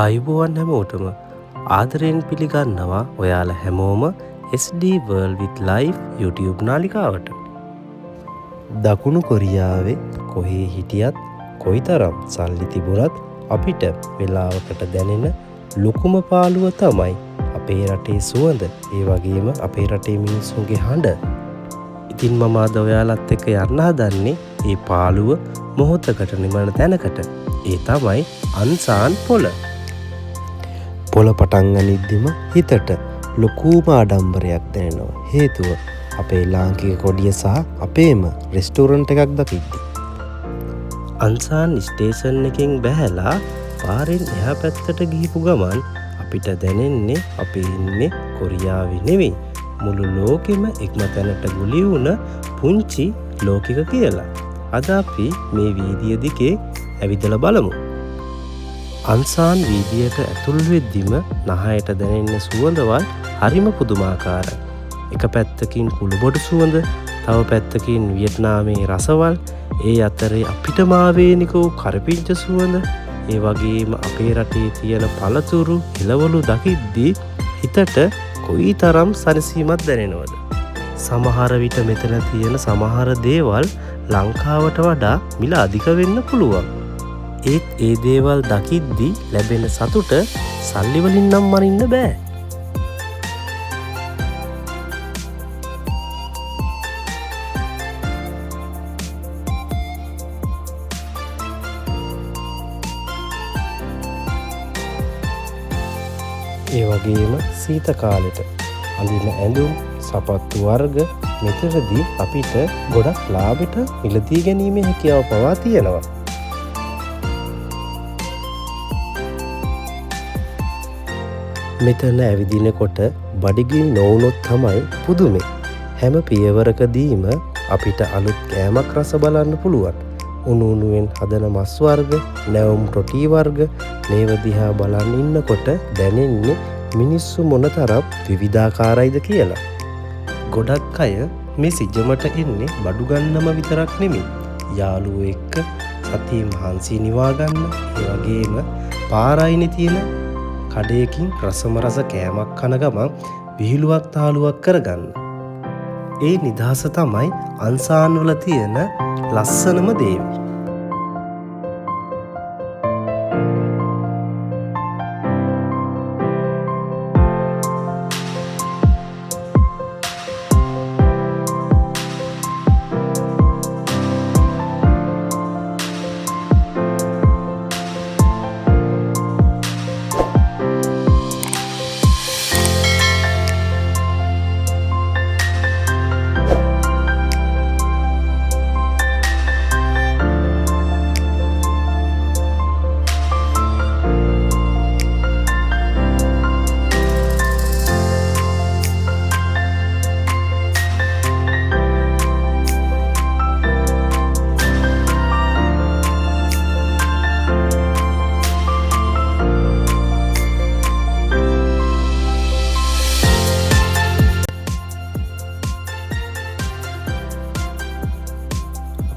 ආයුබෝවන් හැමෝටම ආදරයෙන් පිළිගන්නවා ඔයාලා හැමෝම SD World with Life YouTube නාලිකාවට. දකුණු කොරියාවේ කොහේ හිටියත් කොයිතරම් සල්ලි තිබුණත් අපිට වෙලාවකට දැනෙන ලොකුම පාළුව තමයි අපේ රටේ සුවඳ, ඒ වගේම අපේ රටේ මිනිස්සුන්ගේ හඬ. ඉතින් මම අද ඔයාලත් එක්ක යන්න හදන්නේ ඒ පාළුව මොහොතකට නිමන තැනකට. ඒ තමයි අන්සාන් පොළ. පොළ පටන් ගනිද්දිම හිතට ලොකුම ආඩම්බරයක් දැනෙනවා. හේතුව අපේ ලාංකික කොඩිය සහ අපේම රෙස්ටෝරන්ට් එකක් දකිද්දි. අන්සාන් ස්ටේෂන් එකෙන් බැහැලා පාරෙන් එහා පැත්තට ගිහිපු ගමන් අපිට දැනෙන්නේ අපි ඉන්නේ කොරියාවේ නෙවෙයි, මුළු ලෝකෙම එකම තැනට ගුලි වුණ පුංචි ලෝකෙක කියලා. අද අපි මේ වීදිය දිගේ ඇවිදලා බලමු. අන්සාන් වීදියට ඇතුල් වෙද්දිම නහයට දැනෙන සුවඳවල් හරිම පුදුමාකාරයි. එක පැත්තකින් කුළුබොඩු සුවඳ, තව පැත්තකින් වියට්නාමේ රසවල්, ඒ අතරේ අපිටම ආවේනික වූ කරපිංච සුවඳ, ඒ වගේම අපේ රටේ තියෙන පළතුරු එළවලු දකිද්දී හිතට කොයිතරම් සැනසීමක් දැනෙනවද? සමහර විට මෙතන තියෙන සමහර දේවල් ලංකාවට වඩා මිල අධික වෙන්න පුළුවන්. ඒත් ඒ දේවල් දකිද්දී ලැබෙන සතුට සල්ලි වලින් නම් මනින්න බෑ. ඒ වගේම සීත කාලෙට අඳින ඇඳුම්, සපත්තු වර්ග මෙතනදී අපිට ගොඩක් ලාභෙට මිලදී ගැනීමේ හැකියාව පවා තියෙනවා. මෙතන ඇවිදිනකොට බඩගිනි නොවුනොත් තමයි පුදුමේ. හැම පියවරකදීම අපිට අලුත් කෑමක් රස බලන්න පුළුවන්. උණු උණුවෙන් හදන මස් වර්ග, නැවුම් රොටි වර්ග මේව දිහා බලන් ඉන්නකොට දැනෙන්නේ මිනිස්සු මොනතරම් විවිධාකාරයිද කියලා. ගොඩක් අය මේ සිජමට එන්නේ බඩු ගන්නම විතරක් නෙමෙයි, යාළුවෝ එක්ක සතියේ මහන්සි නිවා ගන්න, ඒ වගේම පාර අයිනේ තියෙන කඩේකින් රසම රස කෑමක් කන ගමන් විහිළුවක් තාලුවක් කරගන්න. ඒ නිදහස තමයි අන්සාන් වල තියෙන ලස්සනම දේ.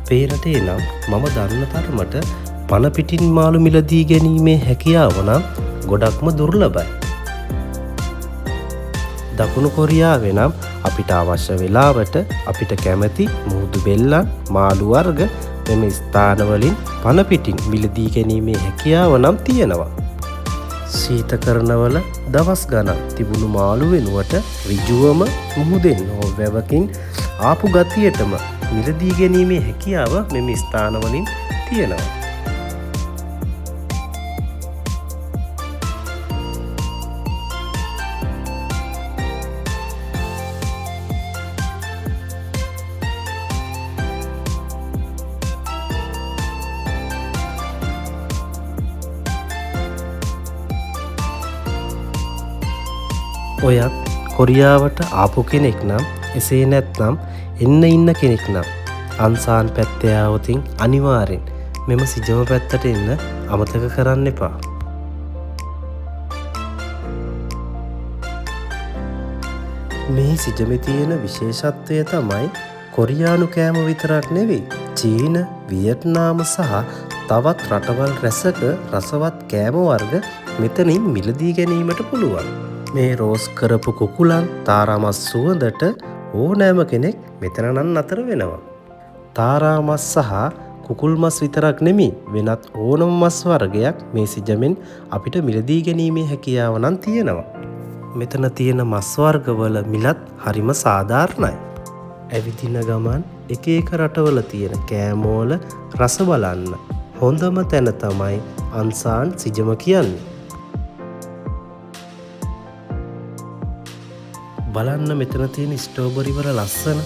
අපේ රටේ නම් මම දන්න තරමට පණ පිටින් මාළු මිලදී ගැනීමේ හැකියාව නම් ගොඩක්ම දුර්ලභයි. දකුණු කොරියාවේ නම් අපිට අවශ්‍ය වෙලාවට අපිට කැමති මුහුදු බෙල්ලන්, මාළු වර්ග මෙම ස්ථානවලින් පණ පිටින් මිලදී ගැනීමේ හැකියාව නම් තියෙනවා. ශීතකරණවල දවස් ගණන් තිබුණු මාළු වෙනුවට ඍජුවම මුහුදෙන් හෝ වැවකින් ආපු ගතියටම මිලදී ගැනීමේ හැකියාව මෙම ස්ථානවලින් තියෙනවා. ඔයත් කොරියාවට ආපු කෙනෙක් නම්, එසේ නැත්නම් එන්න ඉන්න කෙනෙක් නම් අන්සාන් පැත්තේ ආවොතින් අනිවාර්යෙන් මෙම සිජම පැත්තට එන්න අමතක කරන්න එපා. මේ සිජමේ තියෙන විශේෂත්වය තමයි කොරියානු කෑම විතරක් නෙවෙයි, චීන, වියට්නාම සහ තවත් රටවල් රැසක රසවත් කෑම වර්ග මෙතනින් මිලදී ගැනීමට පුළුවන්. මේ රෝස් කරපු කුකුලන් තාරාමස් සුවඳට ඕනෑම කෙනෙක් මෙතන නම් නතර වෙනවා. තාරාමස් සහ කුකුල් මස් විතරක් නෙමෙයි, වෙනත් ඕනම මස් වර්ගයක් මේ සිජමෙන් අපිට මිලදී ගැනීමේ හැකියාව නම් තියෙනවා. මෙතන තියෙන මස් වර්ගවල මිලත් හරිම සාධාරණයි. ඇවිදින ගමන් එක එක රටවල තියෙන කෑමවල රස බලන්න හොඳම තැන තමයි අන්සාන් සිජම කියන්නේ. බලන්න මෙතන තියෙන ස්ට්‍රෝබරි වල ලස්සන.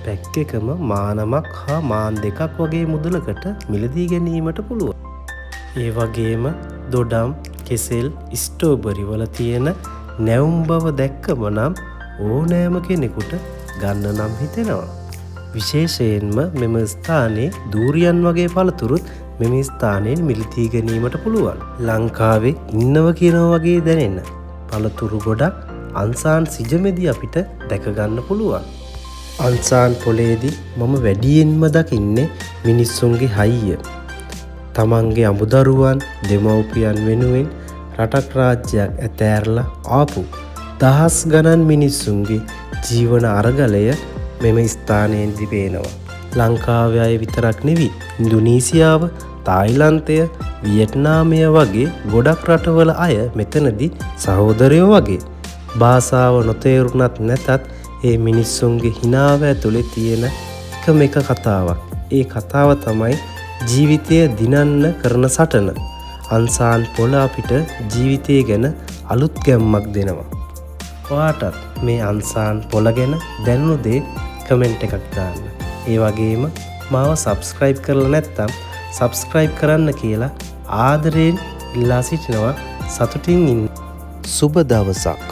පැක් එකම මානමක් හා මාන් දෙකක් වගේ මුදලකට මිලදී ගැනීමට පුළුවන්. ඒ වගේම දොඩම්, කෙසෙල්, ස්ට්‍රෝබරි වල තියෙන නැවුම් බව දැක්කම නම් ඕනෑම කෙනෙකුට ගන්න නම් හිතෙනවා. විශේෂයෙන්ම මෙම ස්ථානයේ දූරියන් වගේ පළතුරුත් මෙම ස්ථානයෙන් මිලදී ගැනීමට පුළුවන්. ලංකාවේ ඉන්නව කියනවා වගේ දැනෙන පළතුරු ගොඩක් අන්සාන් සිජමෙදි අපිට දැක ගන්න පුළුවන්. අන්සාන් පොලේදී මම වැඩියෙන්ම දකින්නේ මිනිස්සුන්ගේ හයිය. තමන්ගේ අමුදරුවන් දෙමව්පියන් වෙනුවෙන් රටක් රාජ්‍යයක් ඇතෑරලා ආපු දහස් ගණන් මිනිස්සුන්ගේ ජීවන අරගලය මෙම ස්ථානයේදී පේනවා. ලංකාවේ අය විතරක් නෙවි, ඉන්දුනීසියාව, තායිලන්තය, වියට්නාමය වගේ ගොඩක් රටවල අය මෙතනදී සහෝදරයෝ වගේ. භාෂාව නොතේරුණත් නැතත් ඒ මිනිස්සුන්ගේ හිනාව ඇතුලේ තියෙන එකම එක කතාවක්. ඒ කතාව තමයි ජීවිතය දිනන්න කරන සටන. අන්සාන් පොළ අපිට ජීවිතය ගැන අලුත් ගැම්මක් දෙනවා. ඔයාටත් මේ අන්සාන් පොළ ගැන දැනුණු දේ කමෙන්ට් එකක් දාන්න. ඒ වගේම මාව සබ්ස්ක්‍රයිබ් කරලා නැත්නම් සබ්ස්ක්‍රයිබ් කරන්න කියලා ආදරයෙන් ඉල්ලා සිටිනවා. සතුටින් ඉන්න. සුබ දවසක්.